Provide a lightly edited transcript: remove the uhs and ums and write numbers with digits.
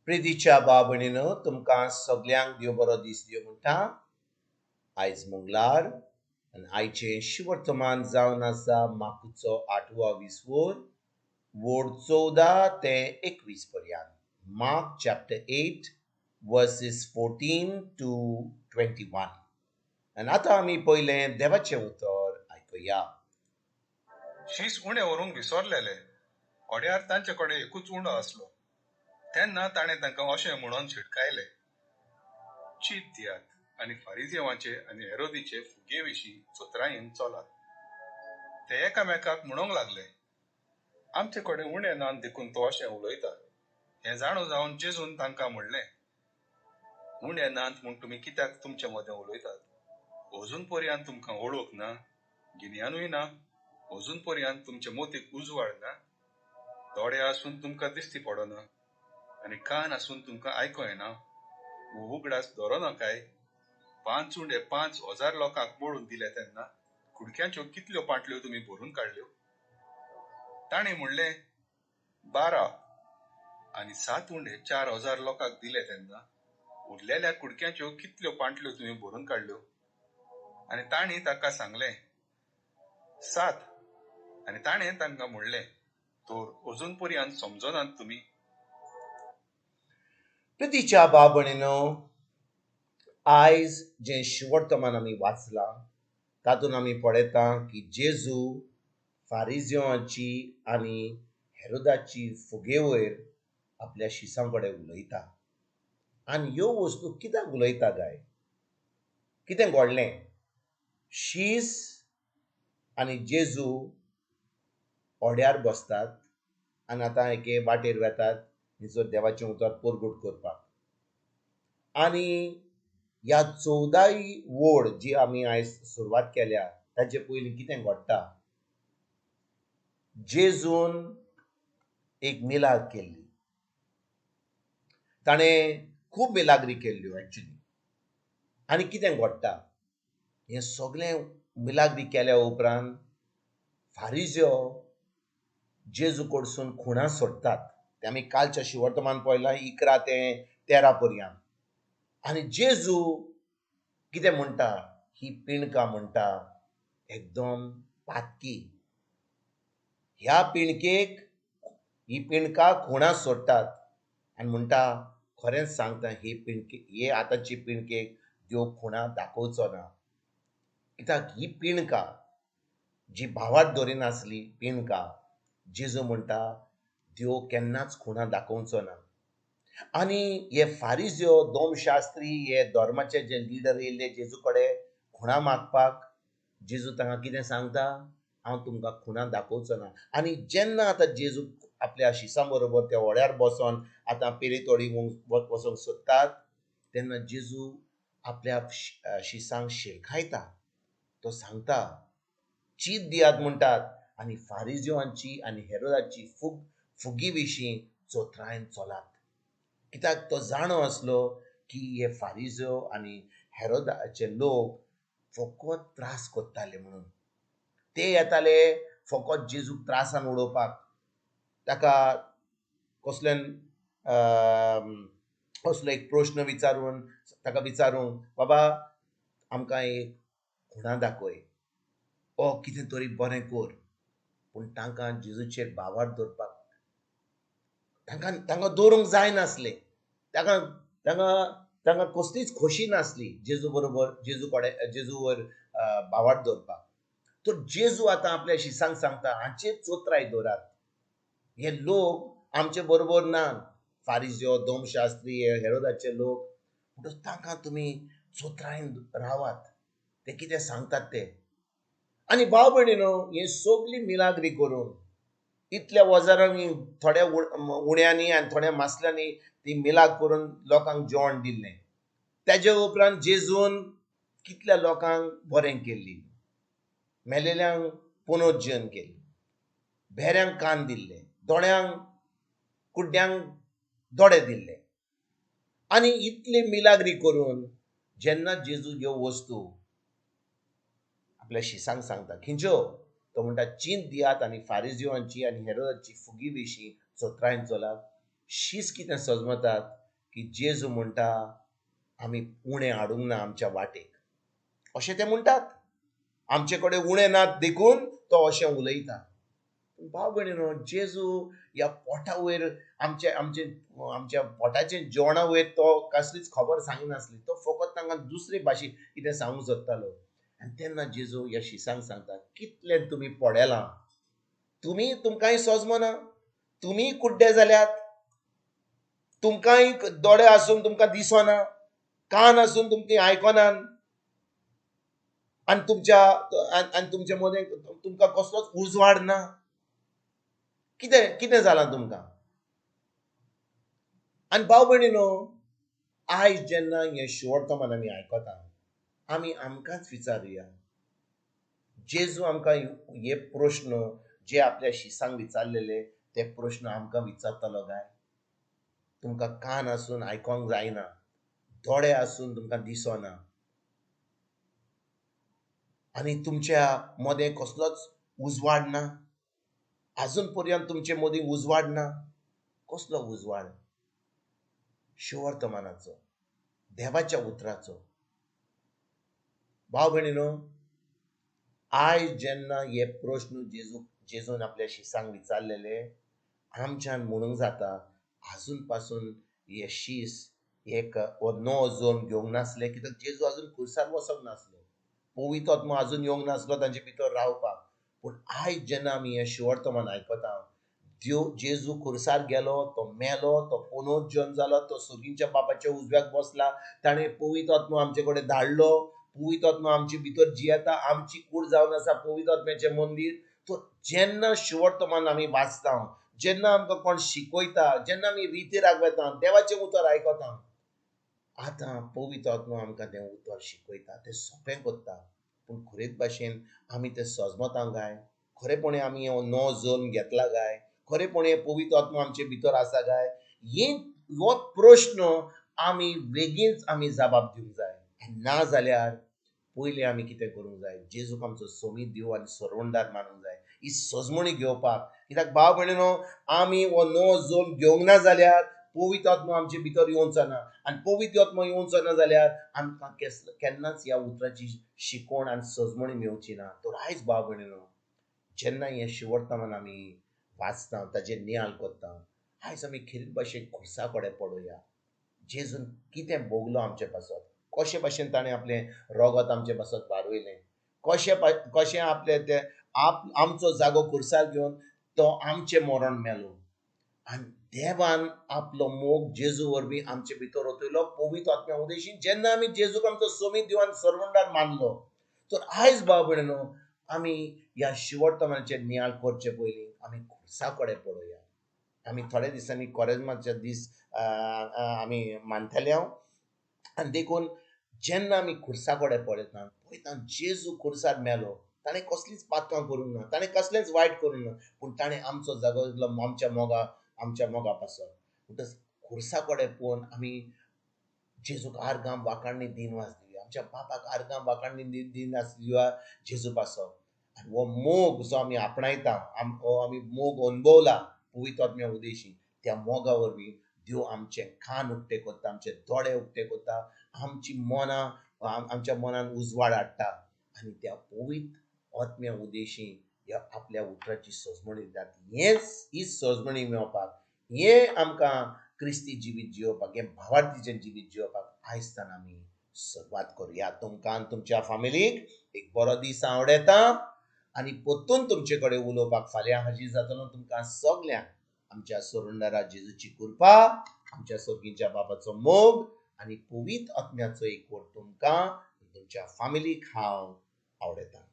प्रितीच्या भाव भयणीनो, तुमकां सगल्यांक देव बरो दीस दिवं म्हणटा. आयज मंगळार आनी आयचें शिवर्तमान जावन आसा मार्कुचो 8वो विसवोर, वोड 14 ते 21 पर्यंत. Mark chapter 8 verses 14 to 21. आनी आतां आमी पयलें देवाचें उतर आयकुया. शीस उणें व्हरूंक विसरलेले. अड्यार तांचे कडेन एकूच उंडो आसलो. तेन्ना ताणें तांकां अशें म्हणून शिटकायले, चीत दियात आनी फारिजेवांचे आनी हेरोदीचे फुगे विशीं चतुरायेन चलात. ते एकामेकाक म्हणूंक लागले, आमचे कडेन उणें नात देखून तो अशें उलयता. हें जाणो जावन जेजून तांकां म्हणलें, उणें नात म्हूण तुमी कित्याक तुमचे मदें उलयतात? अजून पर्यंत तुमकां वळख ना, गिन्यानूय ना, अजून पर्यंत तुमचे मोतीक उजवाड ना. दोळे आसून तुमकां दिश्टी पडना आनी कान आसून तुमकां आयको येना. हो उगडास दवरना काय? 5 उंडे 5000 लोकांक मोडून दिले तेन्ना कुडक्यांच्यो कितल्यो पांटल्यो तुमी भरून काडल्यो? ताणें म्हणलें, 12. आनी 7 उंडे 4000 लोकांक दिले तेन्ना उरलेल्या कुडक्यांच्यो कितल्यो पांटल्यो तुमी भरून काडल्यो? आनी तांणी ताका सांगलें, 7. आनी ताणें तांकां म्हणलें, तर अजून पर्यंत समजनात तुमी? प्रितीच्या भाव भयणीनो, आयज जें शिवर्तमान आमी वाचलां तातूंत आमी पळयता की जेजू फारिजिवांची आनी हेरोदाची फुगे वयर आपल्या शिसां कडेन उलयता. आनी ह्यो वस्तू कित्याक उलयता काय? कितें घडलें? शीस आनी जेजू ओड्यार बसतात आनी आतां एके वाटेर वेतात थंयसर देवाचें उतर परगट करपाक. आनी ह्या 14 वोड जी आमी आयज सुरवात केल्या ताचे पयलीं कितें घडटा? जेजून एक मिलाग केल्ली. ताणें खूब मिलाग्री केल्ल्यो एक्चुली. आनी कितें घडटा? हें सगळें मिलाग्री केल्या उपरांत फारिज्यो जेजू कडसून खुणा सोडटात. ते आमी कालच्या शिवर्तमान पळयलां 11 ते 13 पर्यंत. आनी जेजू कितें म्हणटा? ही पिणकां म्हणटा एकदम पातकी. ह्या पिणकेक ही पिणकां खुणा सोडटात आनी म्हणटा, खरेंच सांगता, ही पिणके हे आतांची पिणकेक देव खुणा दाखोवचो ना. कित्याक ही पिणकां जी भावार्थ दवरिनासली पिणकां, जेजू म्हणटा देव केन्नाच खुणा दाखोवचो ना. आनी हे फारिज्यो, दोमशास्त्री, हे धर्माचे जे लिडर येयल्ले जेजू कडेन खुणा मागपाक, जेजू तांकां कितें सांगता? हांव तुमकां खुणा दाखोवचो ना. आनी जेन्ना आतां जेजू आपल्या शिसां बरोबर त्या व्हड्यार बसोन आतां पेली तोडी वचोंक सोदतात तेन्ना जेजू आपल्या शिसांक शिरकायता. तो सांगता, चीत दियात म्हणटात आनी फारिज्योवांची आनी हेरोदाची फुगी विशीं चोत्रायन चलात. कित्याक तो जाणो आसलो की हे फारिज्यो आनी हेरोदाचे लोक फकत त्रास करताले म्हणून. ते येताले फकत जेजूक त्रासान उडोवपाक, ताका कसल्यान कसलो एक प्रश्न विचारून ताका विचारूंक, बाबा आमकां एक खुणा दाखय, ओ कितें तरी बरें कर. पूण तांकां जेजूचेर भावार्थ दवरपाक तांकां तांकां दवरूंक जायनासलें. तांकां तांकां तांकां कसलीच खोशी नासली जेजू बरोबर, जेजू कडेन, जेजू वयर भावार्थ दवरपाक. तर जेजू आतां आपल्या शिसांक सांगता, हाचेर चोत्राय दवरात. हे लोक आमचे बरोबर ना, फारिज्यो, दोमशास्त्री, हे हेरोदाचे लोक, म्हणटच तांकां तुमी चोत्रायन रावात, ते कितें सांगतात ते. आनी भाव भयणीनो, हे सगळी मिलाग्री करून इतल्या वजारांनी, थोड्या उण्यांनी आनी थोड्या मासल्यांनी ती मिलाग करून लोकांक जेवण दिल्लें. तेजे उपरांत जेजून कितल्या लोकांक बरें केल्ली, मेलेल्यांक पुनर्जीवन केलें, भेऱ्यांक कान दिल्ले, दोळ्यांक कुड्ड्यांक दोळे दिल्ले. आनी इतली मिलाग्री करून जेन्ना जेजू ह्यो वस्तू आपल्या शिसांक सांगता, खंयच्यो? तो म्हणटा, चींत दियात आनी फारिजिवांची आनी हेरोदाची फुगी विशीं चोत्रायन चलात. शीस कितें सजमतात की जेजू म्हणटा आमी उणें हाडूंक ना आमच्या वाटेक, अशें ते म्हणटात. आमचे कडेन उणें नात देखून तो अशें उलयता. भाव भयणीनो, जेजू ह्या पोटा वयर आमच्या आमचे आमच्या पोटाचे जेवणा वयर तो कसलीच खबर सांगिनासली. तो फकत तांकां दुसरे भाशेन कितें सांगूंक सोदतालो. आनी तेन्ना जेजू ह्या शिसांक सांगता, कितलें तुमी पडलां, तुमी तुमकांय सोजमना, तुमी कुड्डे जाल्यात, तुमकांय दोळे आसून तुमकां दिसना, कान आसून तुमकां आयकनात, आनी तुमच्या आनी तुमच्या मदें तुमकां कसलोच उजवाड ना. कितें कितें जालां तुमकां? आनी भाव भयणीनो, आयज जेन्ना हें शिवर्तमान आमी आयकता, आमी आमकांच विचारुया, जेजू आमकां हे प्रश्न जे आपल्या शिसांक विचारलेले ते प्रश्न आमकां विचारतलो काय? तुमकां कान आसून आयकोंक जायना, दोळे आसून तुमकां दिसना, आनी तुमच्या मदें कसलोच उजवाड ना, आजून पर्यंत तुमचे मदीं उजवाड ना. कसलो उजवाड? शिवर्तमानाचो, देवाच्या उतराचो. भाव भयणीनो, आयज जेन्ना हे प्रश्न जेजून आपल्या शिसांक विचारलेले, आमच्यान म्हणूंक जाता आजून पासून हे शीस एक हो नवो जल्म घेवंक नासले, कित्याक जेजू आजून खुर्सार वचोंक नासलो, पवित्र आत्मो आजून येवंक नासलो तांचे भितर रावपाक. पूण आयज जेन्ना आमी हें शिवर्तमान आयकता, देव जेजू खुर्सार गेलो, तो मेलो, तो पुनर्जल्म जालो, तो सर्गीच्या बापाच्या उजव्याक बसला, ताणें पवित्र आत्मो आमचे कडेन धाडलो, पवित्र आत्मो आमचे भितर जियेता, आमची कूड जावन आसा पवित्र आत्म्याचें मंदीर. तो जेन्ना शिवर्तमान आमी वाचता, जेन्ना आमकां कोण शिकयता, जेन्ना आमी रितीराक वेता, देवाचें उतर आयकता, आतां पवित्र आत्मो आमकां तें उतर शिकयता, तें सोंपें करता. पूण खरेच भाशेन आमी तें सजमता काय? खरेपणी आमी हो नवो जल्म घेतला काय? खरेपणी पवित्र आत्मो आमचे भितर आसा काय? हो प्रश्न आमी बेगीनच आमी जबाब दिवंक जाय. ना जाल्यार पयलीं आमी कितें करूंक जाय? जेजूक आमचो सोमीत देव आनी सरवणदार मानूंक जाय, ही सजमणी घेवपाक. कित्याक भाव भयणीनो, आमी हो नवो जल्म घेवंक ना जाल्यार पवित्र आत्मो आमचे भितर येवचो ना, आनी पवित्र आत्मो येवचो ना जाल्यार आमकां केन्नाच ह्या उतराची शिकवण आनी सजमणी मेळची ना. तर आयज भाव भयणीनो, जेन्ना हें शिवर्तमान आमी वाचता, ताजेर नियाळ करता, आयज आमी खेरीत भाशेन खुर्सा कडेन पळोवया, जेजून कितें भोगलो आमचे पासत, कशे भाशेन ताणें आपलें रगत आमचे पासत बारयलें, कशें कशें आपलें तें आमचो जागो खुर्सार घेवन तो आमचें मरण मेलो, आनी देवान आपलो मोग जेजू वरवीं आमचे भितर ओतयलो पवित्र आत्म्या उदेशीन. जेन्ना आमी जेजूक आमचो सोमीत देव आनी सरवणदार मानलो, तर आयज भाव भयणीनो, आमी ह्या शिवर्तमानाचेर नियाळ करचे पयलीं आमी खुर्सा कडेन पळोवया. आमी थोड्या दिसांनी कोरेज्माचे दीस आमी मानतले हांव, आनी देखून जेन्ना आमी खुर्सा कडेन पळयता, पळयता जेजू खुर्सार मेलो, ताणें कसलीच पातकां करूंक ना, ताणें कसलेंच वायट करूंक ना, पूण ताणें आमचो जागो दिलो आमच्या मोगा पासत. म्हणटच खुर्सा कडेन पळोवन आमी जेजूक आर्गां वाखाणणी दिनवास दिवया, आमच्या बापाक आर्गां वाखाणणी दिनवास दिवया जेजू पासत. आनी हो मोग जो आमी आपणायता, हो आमी मोग अणभवला पवित्र आत्म्या उदेशी, त्या मोगा वरवीं देव आमचे कान उक्ते करता, आमचे दोळे उक्ते करता, आमची मनां आमच्या मनान उजवाड हाडटा, आनी त्या पवित्र आत्म्या उदेशी ह्या आपल्या उतराची सजमणी दितात. हेच ही सजमणी मेळपाक, हें आमकां क्रिस्ती जिवीत जियोवपाक, हें भावार्थीचें जिवीत जियोवपाक आयज आमी सुरवात करुया. तुमकां आनी तुमच्या फामिलीक एक बरो दीस आवडटा, आनी परतून तुमचे कडेन उलोवपाक फाल्यां हाजीर जातलो. तुमकां सगल्यांक आमच्या सोरंडारा जेजूची कृपा, आमच्या सर्गीच्या बाबाचो मोग आनी पवित्र आत्म्याचो एकवट तुमकां तुमच्या फामिलीक हांव आवडटा.